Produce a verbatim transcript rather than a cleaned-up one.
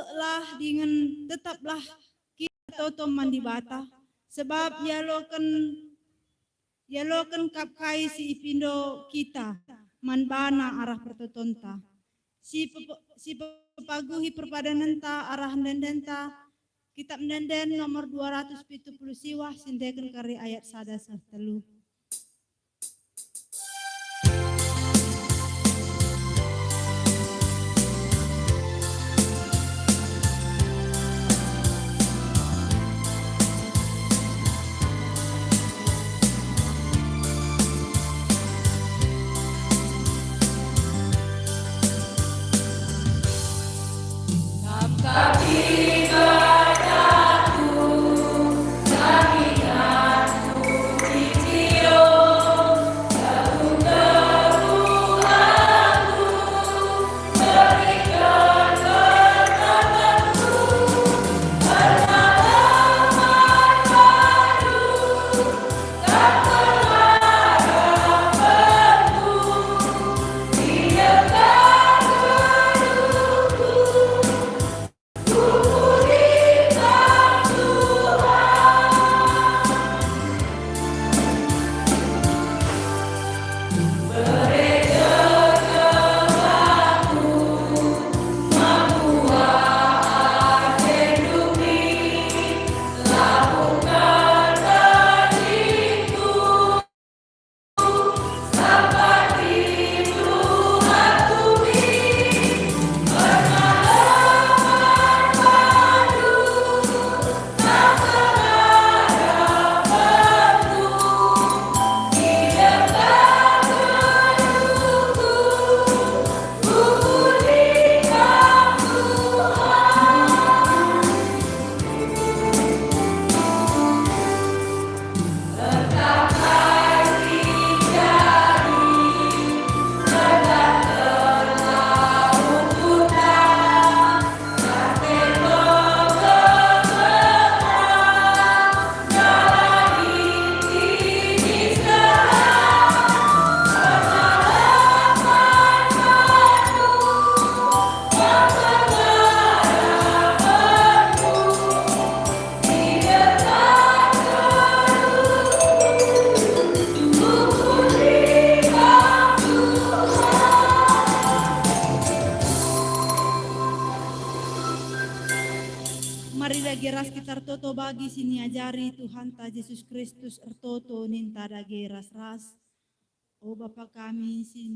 Tetaplah dingen tetaplah kita toto man Dibata, sebab ialoken, ialoken kap kai si ipindo kita man baNa arah pertotonta. Si pepe-, si pepaguhi perpadanenta arah ende-endenta, Kitab Ende-enden nomor dua ratus pitu puluh siwah, siendeken kari ayat sada seh telu. Mari dage ras kita ertoto bagi si niajari Tuhanta Jesus Kristus, ertoto ninta dage ras-ras. O Bapa kami si